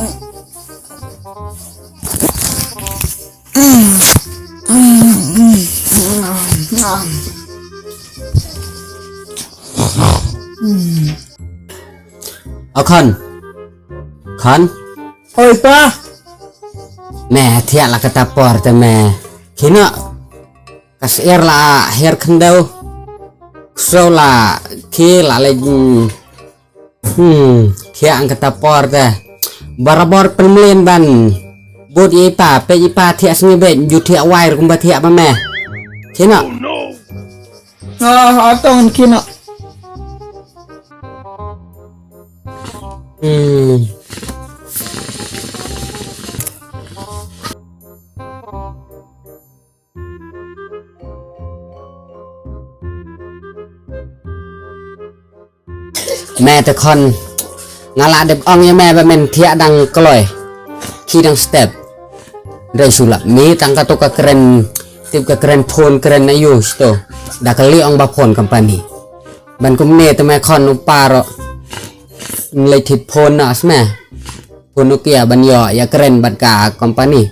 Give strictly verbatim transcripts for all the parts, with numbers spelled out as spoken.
O khon. Khon. Oi pa. Me thiah la kata por te me. Kino. Ka syiar la her khyndew. Ksew la ki la le. Hmm, thiah ang kata por te. Barabor pynmlien ban. Bud i pa, peit i pa thiah sngi beit, ju thiah wai kumba thiah ba me. Kino. Ah, atong kino. Hmm. Me te khon. Nga la dep ong ïa me ba men thiah dang kloi. Ki dang step. Dei sulap mi tang kato ka kren. Tip ka kren phone kren ayu sto. Da kali ong ba phone company. Ban kumne te me khon u paro. Nlei thit phone na sme. Phone u kia ban ïoh ïa kren bad ka company.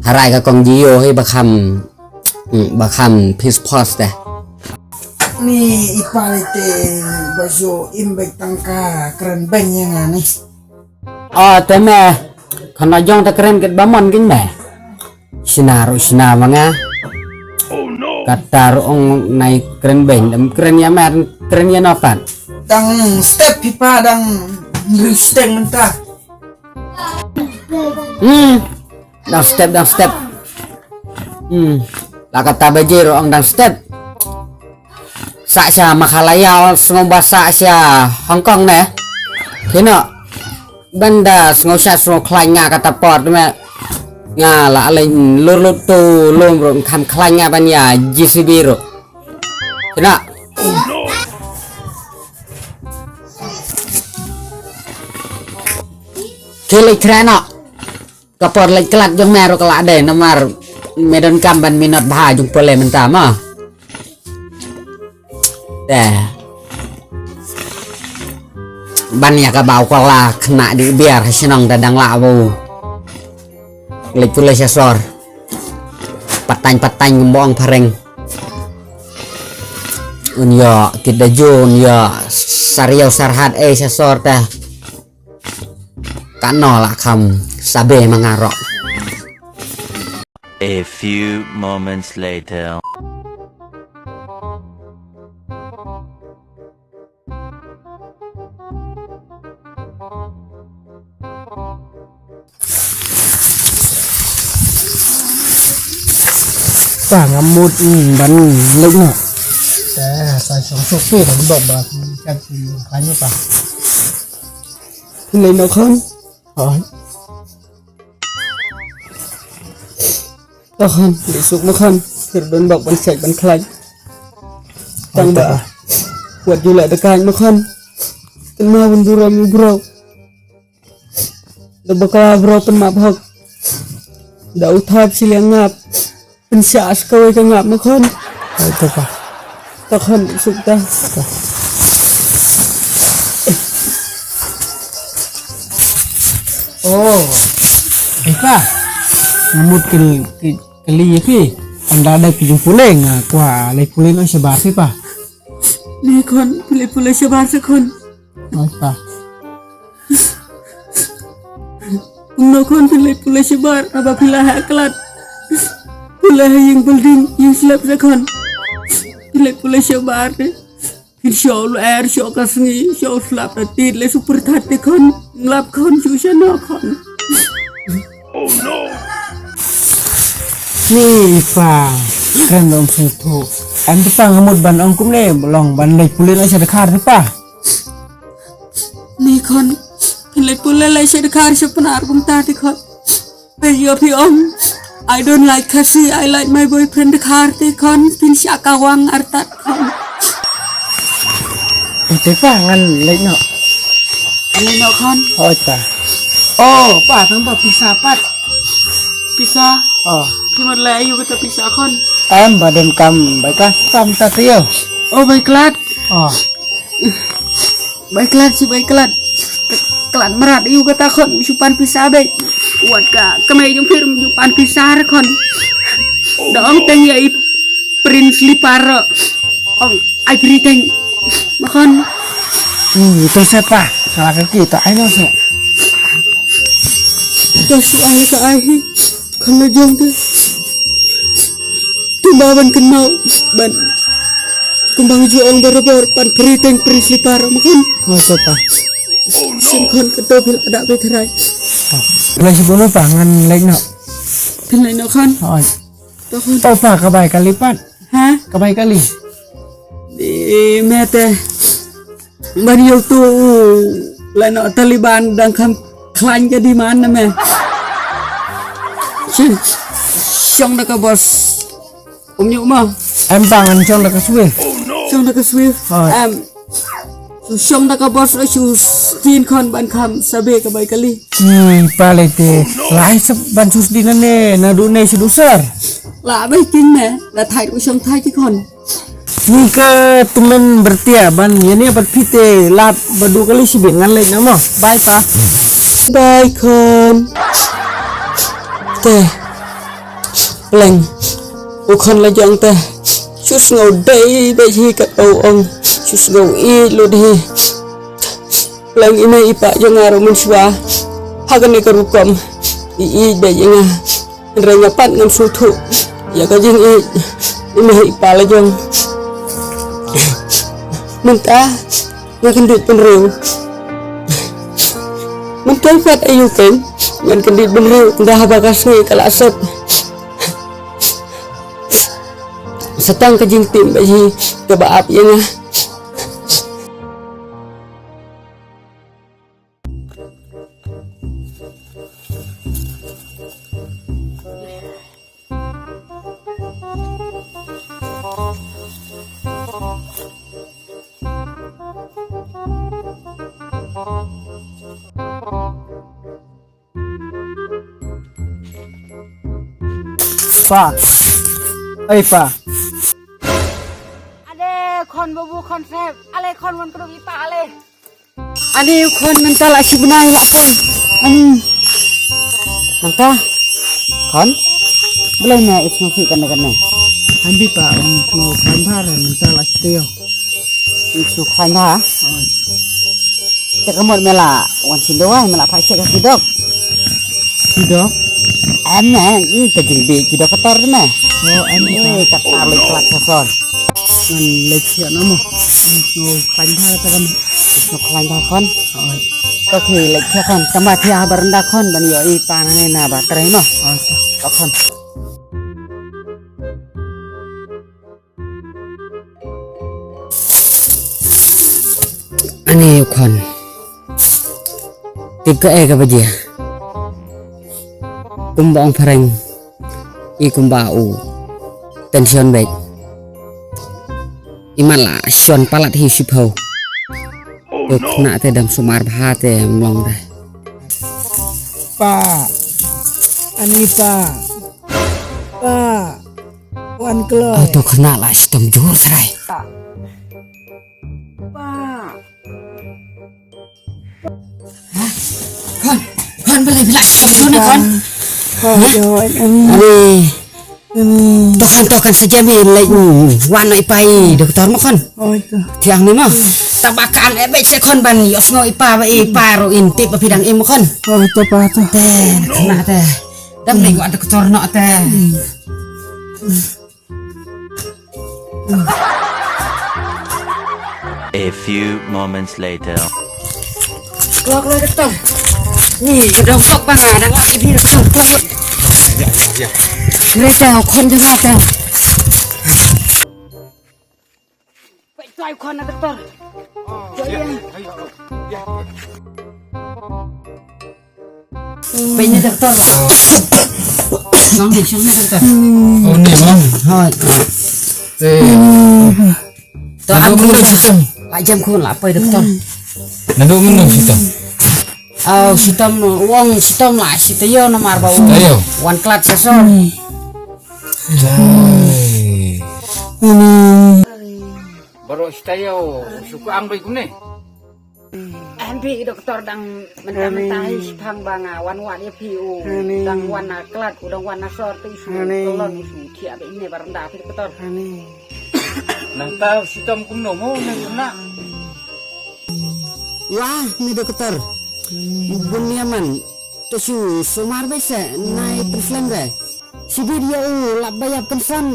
Harai ka kong Jio hi ba kham, hmm, ba kham pis pos te. Ni i pa ni te ba ju im bek tang ka kren beng ïa nga ni. O te me, khana jong ta kren ket ba mon kin me. Sina ru sina ma nga. Kata ru ong nai kren beng, dem kren ïa me, kren ïa no pat. Dang step hi pa dang riu steng mynta. Hmm. Dang step, dang step. Hmm. La kata ba jiro ong dang step. Sa sha Meghalaya ong sngew ba sa sha Hong Kong ne. Kino. Benda sngew sha sngew khlaiñ nga kata por tu me. Nga la aleng lur lut tu lum ru kham khlaiñ nga ban ïa J C B ru. Kino. Kilik treno. Ka por leit klat jong me ruh ka la dei namar me don kam ban minot bha jong pule mynta ma. Te. Ban ïa ka bau ka la kena di biar ha shnong da dang la bu. Leit pule sha sor. Patang patang ngembong pareng. Un ïa kita jun ïa sariau sarhat eh sha sor te. Kano la kham sabe mangarok. A few moments later. Ka ngam mut ban lek na. Ta sa song sok pe ban bok ba ka ki ka ni pa. Lei no khon. Oi. To khon, lei suk ma khon. Kir don bok ban sek ban khlai. Tang ba. Wat ju leh da kain ma khon. Kan ma bun burom yu bro. Da bakla bro pun ma bhok. Da uthap siliang ngap. Pynshah sa kawei ka ngap ma khon. Ai to pa. To khon suk ta. Oh. Ai pa. Nga mut kil kil kili ya ki. Anda ada ki jumpa leng aku alai pulih no sebar sih pa. Ni khon pulih pulih sebar sih khon. Ai pa. Kumno khon phi leit pule shabar haba phi la heh klat. Pule ha ïing building ïing slep re khon. Phi leit pule shabar re. Phin shoh u lyer shoh ka sngi shoh u slap da tied le super that te khon. Nglap khon shu shano khon. Ni pa. Kren dong sngewthuh. Em te pa nga mut ban ong kumne long ban leit pule na sha Dkhar te pa. Ni khon, phi leit pule leit sha Dkhar sha Pnar kumta te khon. Phi ïoh phi ong, I don't like Khasi, I like my boyfriend Dkhar te khon, phin shah kawang artat khon. Te pa ngan leit noh. Leit noh khon. Hooid pa. Oh, pa tang pa pisa pat. Pisa. Oh. Phi mut leh aïu kata pisa khon. Em ba don kam bai klat kam ta te ïoh. Oh bai klat. Oh. Bai klat shi bai klat. Ka, Khlad mrad ïa u kata khon, u shu pan pisa beit. Wat ka kmie jong phi ruh u pan pisa re khon. Da ong teng ïa i Prince Slipper ruh. Ong ai pyrthei teng. Ma khon. Hmm, to se pa. Ka la ka ki to ai no se. To shu ai ka ai hi. Khon la jong te. Te ba ban kynmaw ban. Kumba ngi ju ong barabor pan pyrthei teng Prince Slipper ma khon. Oh, to pa. Sien khon ka to phi la da beit tharai. Phi la shibun pa ngan leit noh. Phi leit noh khon. Hooid. To khon. To pa ka bai kali pat. Ha? Ka bai kali. Di me te. Ban ïoh tu leit noh Taliban dang kham khlaiñ ka demand na me. Sien. Shong da ka bos. Um ñiuh mo. Em pa ngan shong da ka Swift. Shong da ka Swift. Hooid. Em. Shu shong da ka bos la shu sien khon ban kham sabe ka bai kali. Hmm, pa lei te. Lai sep ban shu sdien ne naduh ne shu dusar. La bai kin ne. La thait u shong thait ki khon. Ni ka tymmen bertia ban ïa ne pat phi te lad ba du kali shibit ngan leit na mo. Bye pa. Bye khon. Te. Pleng. U khon la jong te. Shu sngew dei beit hi kat u ong. Shu sngew ïeit lut hi. Pleng i mei i pa jong nga ruh mynshuwa. Ha kane ka rukom. I ïeit beit ïa nga. Hynrei nga pat ngam sngewthuh ïa ka jingïeit i mei i pa la jong. Mynta nga kyndit bynriew. Mynta pat aïu kein ngan kyndit bynriew ynda haba ka sngi ka la sep. Sa tang ka jingtim ba hi kaba ap ïa nga. Pa. Ei pa. Ade khon babu khon sep. Ale khon wan krup i pa ale. Ani u khon mynta la shi bnai la khon. Ani. Nangta. Khon. Balei ne i sngew khih kane kane? Hanbi pa, um, sngew khlaiñ bha re mynta la shi taïew. I sngew khlaiñ bha? Oi. Te ka mut me la wan sien dawai, me la phah shet ha ki dok. Ki dok? Em ne, i ka jingbi ki dok ka tor ne. Oh, em ne. Ka tar lei khlad ka sor. Ngan leit thiah noh mo. Sngew khlaiñ bha te kam. Sngew khlaiñ bha khon. Oi. To phi leit thiah khon. Tang ba thiah ha baranda khon ban ïoh i pa nangne na ba trei mo. Oi to. To khon. Ani u khon. Tip kaei kaba jia. Kumba ong phareng. I kumba u tension beit. I man la shon palat hi shiphew. To khynnah te dang sumar bha te mlong te. Pa. Ani pa. Pa. Wan kloi. Oh, to khynnah la shitom jur sarai. Pa. Khon, khon, balei phi la shitom jur ne khon? Khon, joi, ani. Ani. Ani. To khon, to khon, sa jem hi leit, mm, wan noh i pa i doktor mo khon. Oi to. Thiang ni mo. Tang ba kan eh beit se khon ban ïohsngew i pa ba i pa ruh in tip ba phi dang im khon. Oi to pa to. Te, na te. Dang leit wan doktor noh te. A few moments later. Kloi, kloi doktor. Ni, ka dong sok ba nga dang lap ïa phi doktor. Kloi. Ya, ya, ya. Ni te u khon jong nga te. Peit kloi u khon na doktor. Oh, ya, ya, ya. Peit ne doktor. Nong dei shong ne doktor. Oh, ni mo. Hoi. Te. To am ko la jam ko la poi doktor. Naduh mynno shitom? Aw, shitom, wong shitom la shi taïew namar ba u. Shi taïew? Wan khlad sasor. Jai. Baroh shi taïew, shu ko ang doi kumne. Em phi doktor dang mynta mynta hi shipang ba nga wan wad ïa phi u dang wan na klat u dang wan na sor tu shu kolon u shu thiah ba ine baranda phi doktor. Nangta u shitom kumno mo ne kumna. Wah, ni doktor. Bun ïa man. To shu sumar ba se nai pynslem re. Sibit ïa u lap ba ïa pynslem.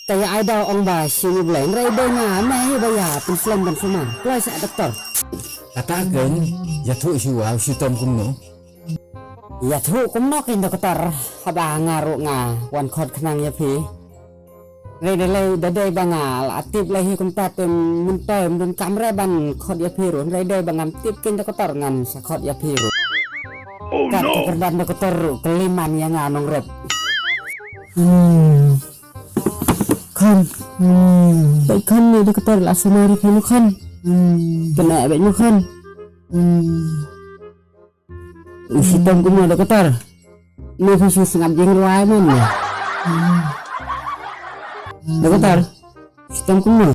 Ka ïa ai daw ong ba shi ngi blei nrei dei na me hi ba ïa pynslem ban sumar. Kloi sa doktor. Kata ken ïathuh shu wa u shitom kumno. Ïathuh kumno ken doktor. Haba nga ruh nga wan khot khnang ïa phi. Nrei dei lei da dei ba nga la tip lei hi kumta te myntoi mdun kam re ban khot ïa phi ruh. Nrei dei ba ngam tip ken doktor ngan sa khot ïa phi ruh. Kat ka kyrdan doktor ruh kylli man ïa nga nongrep. Hmm. Khon. Hmm. Bai khon ni doktor la sumar ïa phi nu khon. Hmm. Kena bai nu khon. Hmm. U shitom kumno doktor. Ni phi shu sngap jingrwai man ni. Hmm. Doktor. Shitom kumno.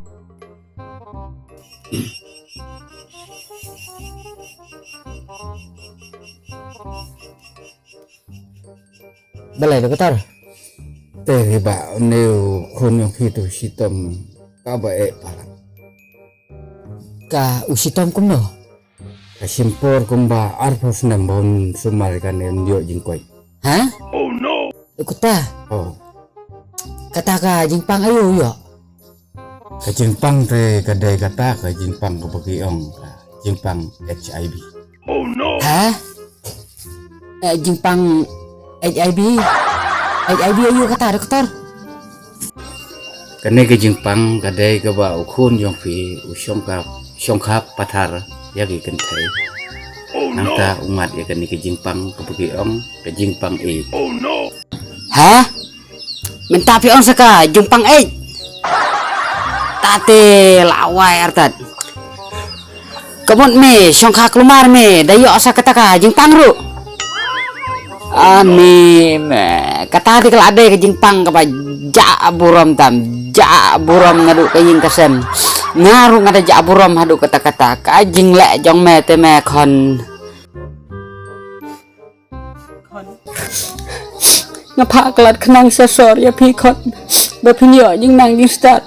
Balei doktor? Te ri ba ne u khun yong phi tu shitom ka ba eh palat. Ka u shitom kumno? Ka shim por kumba arphew snem ba un sumar ka ne un ïoh jingkoit. Ha? Doktor. Oh. Kata ka jingpang aïu ïoh? Ka jingpang te ka dei kata ka jingpang kaba ki ong ka jingpang H I V. Ha? Eh, jingpang H I V. H I V aïu kata doktor? Kane ka jingpang ka dei kaba u khun jong phi u shongkha shongkha pathar ïa ki kynthei. Nangta u ngat ïa kane ka jingpang kaba ki ong ka jingpang A. Ha? Mynta phi ong sa ka jingpang eh. Tate la wai artat. Ka mut me shongkha klumar me da ïoh sa kata ka jingpang ruh. Ani me kata te ka la dei ka jingpang kaba jah burom tam jah burom naduh ka ïing ka sem. Nga ruh nga da jah burom haduh kata kata ka jingleh jong me te me khon. Nga phah klat khnang sha sor ïa phi khon ba phin ïoh jingnang jingstad.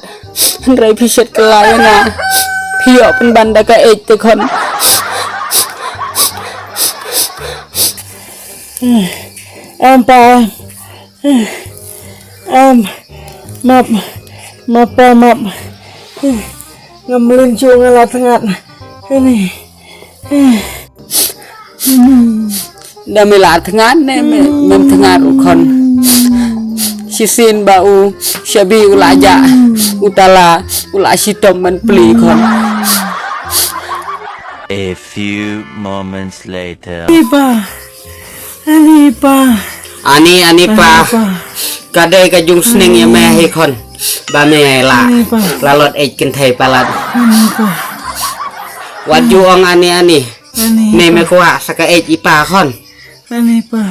Hynrei phi shet kylla ïa nga phi ïoh pynban da ka eit te khon. Em pa. Em map map pa map. Ngam mlien shuh nga la thngat. Ani. Da me la thngan ne me mem thngan u khon. Shisien ba u shabi u la ja u tala u la shitom man pli khon. A few moments later. Ani pa. Ani pa. Ani ani pa. Ani pa. Ka dei ka jung sneng ïa me hi khon. Ba me la. Ani pa. La lot eit kynthei palat. Ani pa. Wat ju ong ani ani. Ani. Ne pa. Me kwah sa ka eit i pa khon. Ani pa.